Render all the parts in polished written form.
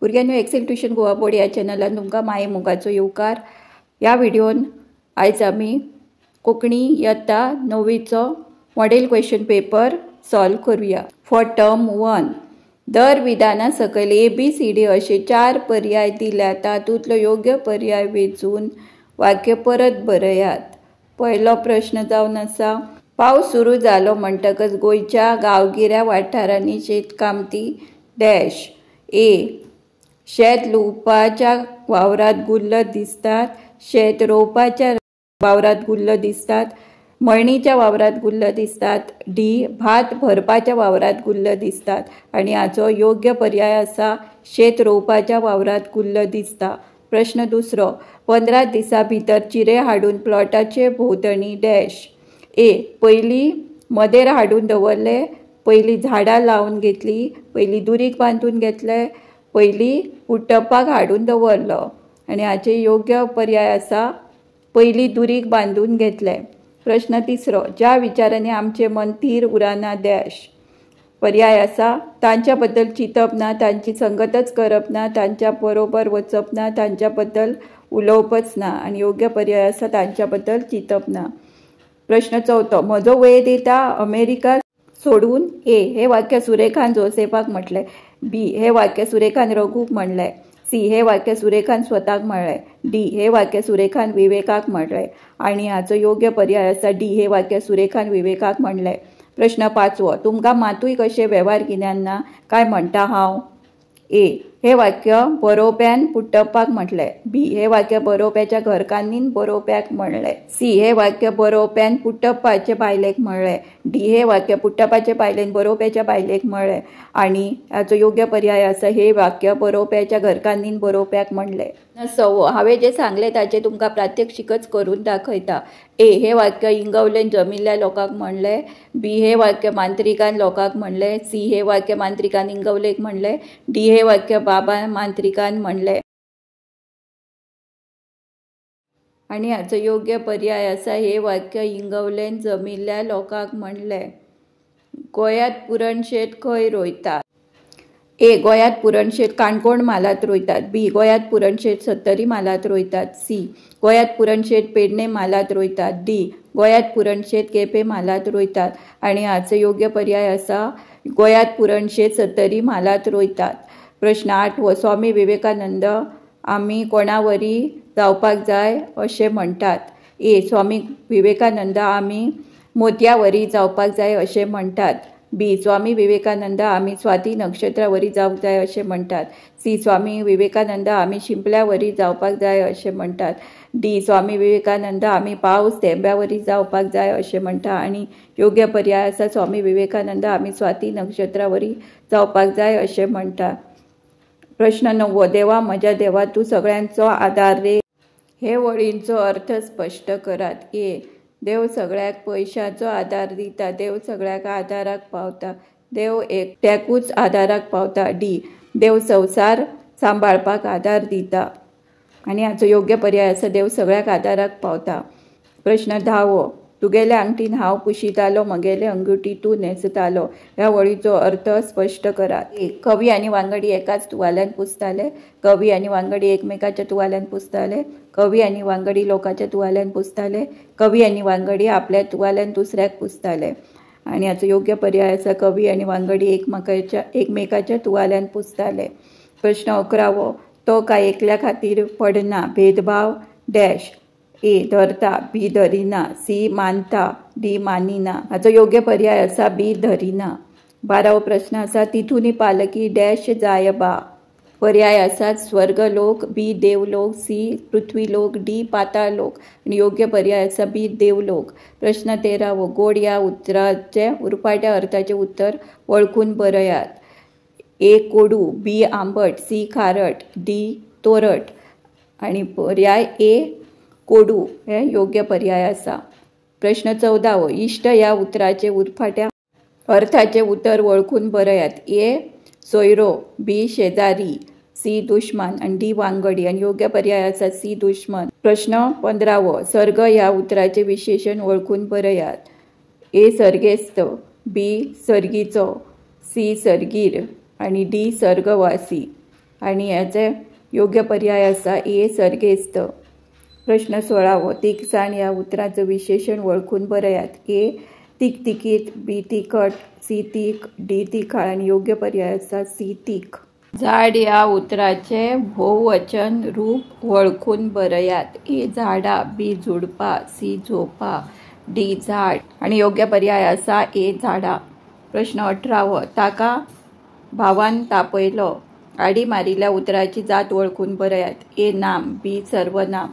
भुरग्यांनो, XL tuition Goa board ह्या चॅनलान तुमकां माये मोगाचो येवकार. ह्या व्हिडियोन आयज आमी कोंकणी इयत्ता णवीचो मॉडेल क्वेश्चन पेपर सॉल्व करूया फॉर टर्म 1. दर विधाना सकयल ए बी सी डी अशे 4 पर्याय दिल्यात, तातूंतलो योग्य पर्याय वेंचून वाक्य परत बरयात. पयलो प्रश्न जावन आसा, पावस सुरू जालो म्हणटकच गोंयच्या गांवगिऱ्या वाठारांनी शेतकामती डॅश. ए, शेत लुवपाच्या वावरांत गुल्ल दिसतात, शेत रोवपाच्या वावरांत गुल्ल दिसतात, मळणीच्या वावरांत गुल्ल दिसतात, डी, भात भरपाच्या वावरांत गुल्ल दिसतात. आनी हाचो योग्य पर्याय आसा शेत रोवपाच्या वावरांत गुल्ल दिसता. प्रश्न दुसरो, 15 दिसां भितर चिरे हाडून प्लॉटाचे भोंवतणी डॅश. ए, पयली मदेर हाडून दवरले, पयली झाडां लावन घेतली, पयली दुरीग बांदून घेतले, पयली पुट्टपाक हाडून दवरलो. आनी हाचे योग्य पर्याय आसा पयली दुरीग बांदून घेतले. प्रश्न तिसरो, ज्या विचारांनी आमचें मन थीर उरना डॅश. पर्याय आसा तांच्या बद्दल चिंतप ना, तांची संगतच करप ना, तांच्या बरोबर वचप ना, तांच्या बद्दल उलोवपच ना. आनी योग्य पर्याय आसा तांच्या बद्दल चिंतप ना. प्रश्न चवथो, म्हजो वैद येता अमेरिका सोडून. ए, हे वाक्य सुरेखान जोसेफाक म्हटलें, बी, हे वाक्य सुरेखान रघूक म्हणलें, सी, हे वाक्य सुरेखान स्वताक म्हणलें, डी, हे वाक्य सुरेखान विवेकाक म्हणलें. आनी हाचो योग्य पर्याय आसा डी, हे वाक्य सुरेखान विवेकाक म्हणलें. प्रश्न पांचवो, तुमकां मातूय कशें वेव्हार गिन्यान ना काय म्हणटा हांव. ए, हे वाक्य बरोवप्यान पुट्टप्पाक म्हटलें, बी, हे वाक्य बरोवप्याच्या घरकान्नीन बरोवप्याक म्हणलें, सी, हे वाक्य बरोवप्यान पुट्टप्पाचे बायलेक म्हणलें, डी, हे वाक्य पुट्टप्पाचे बायलेन बरोवप्याच्या बायलेक म्हणलें. आनी हाचो योग्य पर्याय आसा हे वाक्य बरोवप्याच्या घरकान्नीन बरोवप्याक म्हणलें. सवो, हांवें जें सांगलें ताचें तुमकां प्रात्यक्षिकच करून दाखयता. ए, हे वाक्य इंगवलेन जमिल्ल्या लोकांक म्हणलें, बी, हे वाक्य मांत्रिकान लोकांक म्हणलें, सी, हे वाक्य मांत्रिकान इंगवलेक म्हणलें, डी, हे वाक्य बाबा मांत्रिकान म्हणलें. आनी हाचो योग्य पर्याय आसा हे वाक्य इंगवलेन जमिल्ल्या लोकांक म्हणलें. गोंयांत पुरणशेत खंय रोयतात? ए, गोंयांत पुरणशेत काणकोण म्हालांत रोयतात, बी, गोंयांत पुरणशेत सत्तरी म्हालांत रोयतात, सी, गोंयांत पुरणशेत पेडणे म्हालांत रोयतात, डी, गोंयांत पुरणशेत केपें म्हालांत रोयतात. आनी हाचो योग्य पर्याय आसा गोंयांत पुरणशेत सत्तरी म्हालांत रोयतात. प्रश्न आठवो, स्वामी विवेकानंद आमी कोणावरी जावपाक जाय अशें म्हणटात? ए, स्वामी विवेकानंद आमी मोतयावरी जावपाक जाय अशें म्हणटात, बी, स्वामी विवेकानंद आमी स्वाती नक्षत्रावरी जावंक जाय अशें म्हणटात, सी, स्वामी विवेकानंद आमी शिंपल्यावरी जावपाक जाय अशें म्हणटात, डी, स्वामी विवेकानंद आमी पावस थेंब्यावरी जावपाक जाय अशें म्हणटा. आनी योग्य पर्याय आसा स्वामी विवेकानंद आमी स्वाती नक्षत्रावरी जावपाक जाय अशें म्हणटा. प्रश्न णववो, देवा म्हज्या देवा तूं सगळ्यांचो आदार रे, हे वळींचो अर्थ स्पश्ट करात. ए, देव सगळ्याक पयशांचो आदार दिता, देव सगळ्याक आदाराक पावता, देव एकट्याकूच आदाराक पावता, डी, देव संवसार सांबाळपाक आदार दिता. आनी हाचो योग्य पर्याय आसा देव सगळ्याक आदाराक पावता. प्रश्न धावो, तुगेले आंगठीन हांव पुशितालो, म्हगेले अंगुटी तूं न्हेसतालो, ह्या वळीचो अर्थ स्पश्ट करात. ए, कवी आनी वांगडी एकाच तुवाल्यान पुसताले, कवी आनी वांगडी एकमेकाच्या तुवाल्यान पुसताले, कवी आनी वांगडी लोकांच्या तुवाल्यान पुसताले, कवी आनी वांगडी आपल्या तुवाल्यान दुसऱ्याक पुसताले. आनी हाचो योग्य पर्याय आसा कवी आनी वांगडी एकमेकाच्या तुवाल्यान पुसताले. प्रश्न 11वो, तो काय एकल्या खातीर पडना, भेदभाव डॅश. ए, धरता, बी, धरिना, सी, मानता, डी, मानिना. हाचो योग्य पर्याय आसा बी, धरिना. 12वो प्रश्न आसा, तिथुनी पालकी डॅश जाय बा. पर्याय आसा स्वर्गलोक, बी, देवलोक, सी, पृथ्वीलोक, डी, पाताळलोक. आनी योग्य पर्याय आसा बी, देवलोक. प्रश्न 13वो, गोड ह्या उतराचे उरफाट्या अर्थाचें उत्तर वळखून बरयात. ए, कोडू, बी, आंबट, सी, खारट, डी, तोरट. आनी पर्याय ए, कोडू हे योग्य पर्याय आसा. प्रश्न 14वो, इश्ट ह्या उतराचे उरफाट्या अर्थाचें उतर वळखून बरयात. ए, सोयरो, बी, शेजारी, सी, दुश्मन आनी डी, वांगडी. आनी योग्य पर्याय आसा सी, दुश्मन. प्रश्न 15वो, सर्ग ह्या उतराचें विशेशण वळखून बरयात. ए, सर्गेस्त, बी, सर्गीचो, सी, सर्गीर आनी डी, सर्गवासी. आनी हाचे योग्य पर्याय आसा ए सर्गेस्त. प्रश्न 16वो, तिखसाण ह्या उतराचो विशेशण वळखून बरयात. ए तिकतिकीत, बी तिखट, सी तीख, डी तिखाळ आनी योग्य पर्याय आसा सी तीख. झाड ह्या उतराचें भोववचन रूप वळखून बरयात. ए झाडां, बी झुडपां, सी झोपां, डी झाड आनी योग्य पर्याय आसा ए झाडां. प्रश्न 18वो, ताका भावान तापयलो. आडी मारिल्ल्या उतराची जात वळखून बरयात. ए नाम, बी सर्वनाम,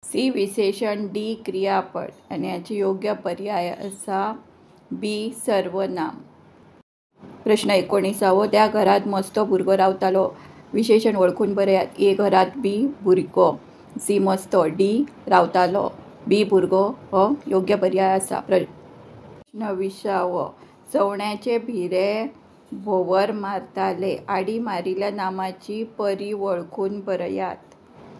सी विशेषण, डी क्रियापद आनी हाचे योग्य पर्याय आसा बी सर्वनाम. प्रश्न 19वो, त्या घरांत मस्तो भुरगो रावतालो. विशेषण वळखून बरयात. ए घरांत, बी भुरगो, सी मस्तो, डी रावतालो. बी भुरगो हो योग्य पर्याय आसा. प्रश्न 20वो, सवण्याचे भिरे भोंवर मारताले. आडी मारिल्ल्या नामाची परी वळखून बरयात.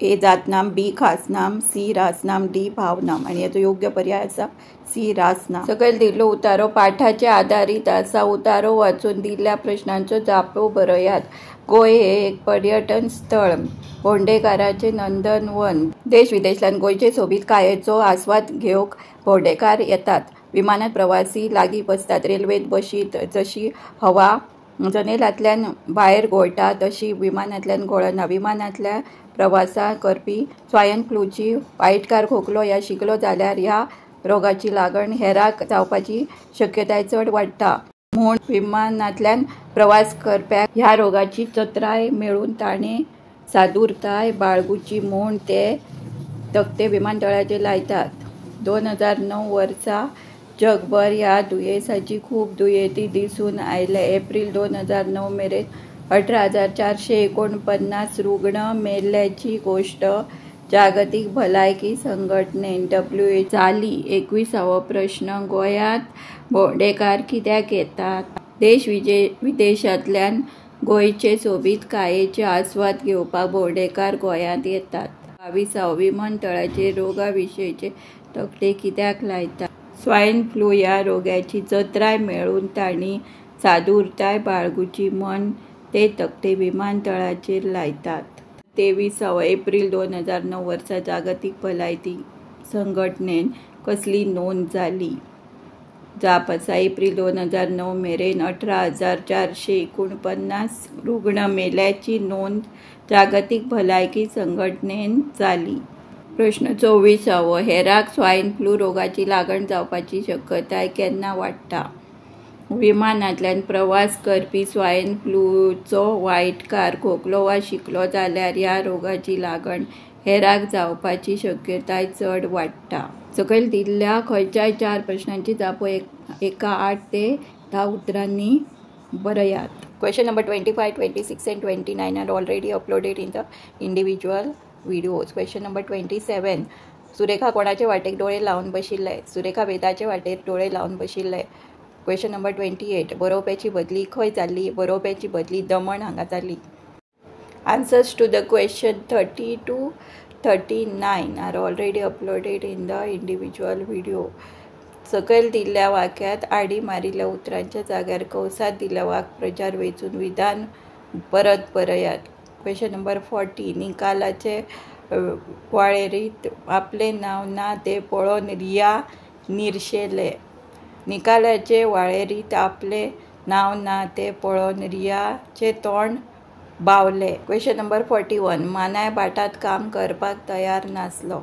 ए जातनाम, बी खासनाम, सी रासनाम, डी भावनाम आनी हाचो योग्य पर्याय आसा सी रासनाम. सकयल दिल्लो उतारो पाठाचे आदारीत आसा. उतारो वाचून दिल्ल्या प्रश्नांचो जापो बरयात. गोंय हे एक पर्यटन स्थळ, भोंवडेकाराचें नंदनवन. देश विदेशांतल्यान गोंयचे सोबीतकायेचो आस्वाद घेवंक भोंवडेकार येतात. विमानांत प्रवासी लागीं बसतात. रेल्वेंत बशींत जशी हवा जनेलांतल्यान भायर घोळटा तशी विमानांतल्यान घोळना. विमानांतल्या प्रवासा करपी स्वायन फ्लूची वायटकार खोकलो या शिकलो जाल्यार ह्या रोगाची लागण हेरांक जावपाची शक्यताय चड वाडटा. म्हूण विमानांतल्यान प्रवास करप्याक ह्या रोगाची चत्राय मेळून ताणें सादूरताय बाळगुची म्हूण ते तकटे विमानतळाचेर लायतात. 2009 वर्सा जगभर ह्या दुयेंसाची खूब दुयेंती दिसून आयले. एप्रील 2009 मेरेन 18,449 रुग्ण मेल्ल्याची गोश्ट जागतीक भलायकी संघटनेन WHO जाली. 21वो प्रश्न, गोंयांत भोंवडेकार कित्याक येतात? देश विदेशांतल्यान गोंयचे सोबीतकायेचे आस्वाद घेवपाक भोंवडेकार गोंयांत येतात. 22वो, विमानतळाचेर रोगा विशींचे तकटे कित्याक लायतात? स्वायन फ्लू ह्या रोगाची चत्राय मेळून तांणी सादूरताय बाळगुची म्हूण ते तकटे विमानतळाचेर लायतात. 23वो, एप्रील 2009 वर्सा जागतीक भलायकी संघटनेन कसली नोंद जाली? जाप आसा एप्रील 2009 मेरेन 18,449 रुग्ण मेल्ल्याची नोंद जागतीक भलायकी संघटनेन जाली. प्रश्न 24वो, हेरांक स्वायन फ्लू रोगाची लागण जावपाची शक्यताय केन्ना वाडटा? विमानांतल्यान प्रवास करपी स्वायन फ्लूचो वायटकार खोकलो वा शिकलो जाल्यार ह्या रोगाची लागण हेरांक जावपाची शक्यताय चड वाडटा. सकयल दिल्ल्या खंयच्याय 4 प्रश्नांची जापो एका 8 ते 10 उतरांनी बरयात. Question number 25, 26 and 29 are already uploaded in the individual videos. Question number 27, Surekha कोणाचे वाटेक डोळे लावन बशिल्ले? सुरेखा वेदाचे वाटेर डोळे लावन बशिल्ले. क्वेश्चन नंबर 28, बरोवप्याची बदली खंय जाल्ली? बरोवप्याची बदली दमण हांगा जाल्ली. Answers to the question 30 to 39 are already uploaded in the individual video. सकयल दिल्ल्या वाक्यांत आडी मारिल्ल्या उतरांच्या जाग्यार कंसांत दिल्ल्या वाक्प्रचार वेंचून विधान परत बरयात. क्वेश्चन नंबर 40, निकालाचे वळेरींत आपलें नांव ना तें पळोवन रिया निर्शेलें. निकालाचे वळेरींत आपलें नांव ना तें पळोवन रियाचें तोंड बावलें. क्वेश्चन नंबर 41, मानाय भाटांत काम करपाक तयार नासलो.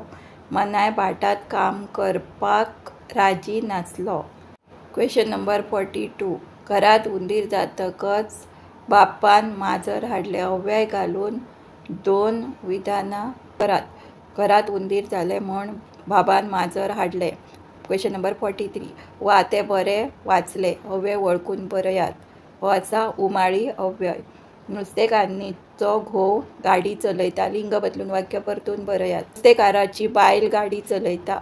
मानाय भाटांत काम करपाक राजी नासलो. क्वेश्चन नंबर 42, घरांत उंदीर जातकच बाप्पान माजर हाडलें. अव्यय घालून 2 विधानां करात. घरांत उंदीर जाले म्हूण बाबान माजर हाडलें. क्वेश्चन नंबर 43, वा तें बरें वाचलें. अव्यय वळखून बरयात. हो आसा उमाळी अव्यय. नुस्तेकान्नीचो घोव गाडी चलयता. लिंग बदलून वाक्य परतून बरयात. नुस्तेकाराची बायल गाडी चलयता.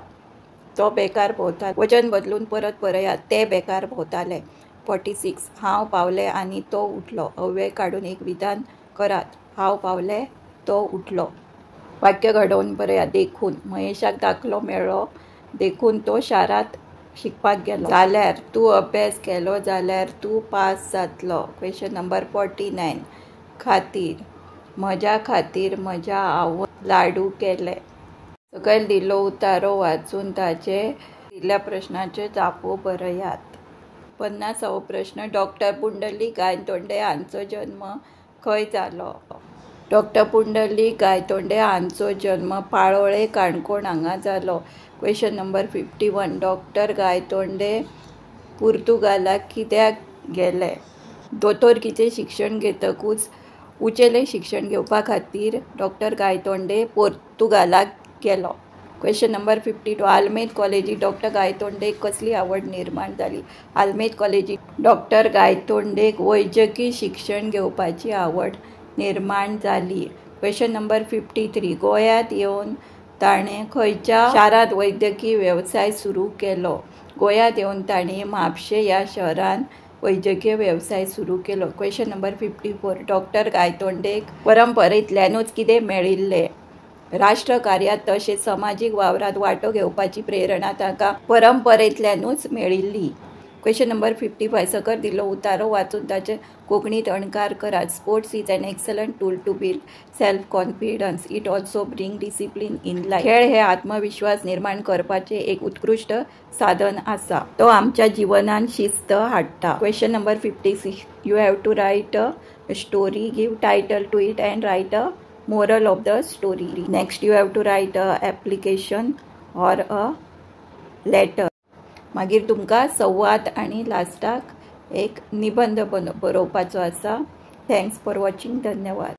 तो बेकार भोंवता. वचन बदलून परत बरयात. ते बेकार भोंवताले. 46, हांव पावलें आनी तो उठलो. अव्यय काडून एक विधान करात. हांव पावलें, तो उठलो. वाक्य घडोवन बरयात. देखून महेशाक दाखलो मेळ्ळो देखून तो शारांत शिकपाक गेलो. जाल्यार तूं अभ्यास केलो जाल्यार तूं पास जातलो. क्वेश्चन नंबर 49, खातीर म्हज्या खातीर म्हज्या आवय लाडू केले. सकयल दिल्लो उतारो वाचून ताचे दिल्ल्या प्रश्नाच्यो जापो बरयात. 50वो प्रश्न, डॉक्टर पुंडलीक गायतोंडे हांचो जल्म खंय जालो? डॉक्टर पुंडलीक गायतोंडे हांचो जल्म पाळोळें, काणकोण हांगा जालो. Question number 51, doctor Gaitonde पुर्तुगालाक कित्याक गेले? दोतोरकीचें शिक्षण घेतकूच उंचेलें शिक्षण घेवपा खातीर डॉक्टर गायतोंडे पोर्तुगालाक गेलो. क्वेश्चन नंबर 52, आल्मेद कॉलेजींत डॉक्टर गायतोंडेक कसली आवड निर्माण जाली? आल्मेद कॉलेजींत डॉक्टर गायतोंडेक वैजकी शिक्षण घेवपाची आवड निर्माण जाली. क्वेश्चन नंबर 53, गोंयांत येवन ताणें खंयच्या शारांत वैद्यकी वेवसाय सुरू केलो? गोंयांत येवन ताणें म्हापशें ह्या शहरांत वैजकीय वेवसाय सुरू केलो. क्वेश्चन नंबर 54, डॉक्टर गायतोंडेक परंपरेंतल्यानूच कितें मेळिल्लें? राष्ट्रकार्यांत तशेंच समाजीक वावरांत वांटो घेवपाची प्रेरणा ताका परंपरेंतल्यानूच मेळिल्ली. क्वेश्चन नंबर 55, सकयल दिल्लो उतारो वाचून ताचे कोंकणींत अणकार करात. Sports is an excellent tool to build self confidence. It also bring discipline in life. खेळ हे आत्मविश्वास निर्माण करपाचें एक उत्कृश्ट साधन आसा. तो आमच्या जिवनांत शिस्त हाडटा. Question number 56, you have to write a story, give title to it and write a moral of the story. Next you have to write a application or a letter. मागीर तुमकां संवाद आनी लास्टाक एक निबंद बरोवपाचो आसा. Thanks for watching. धन्यवाद.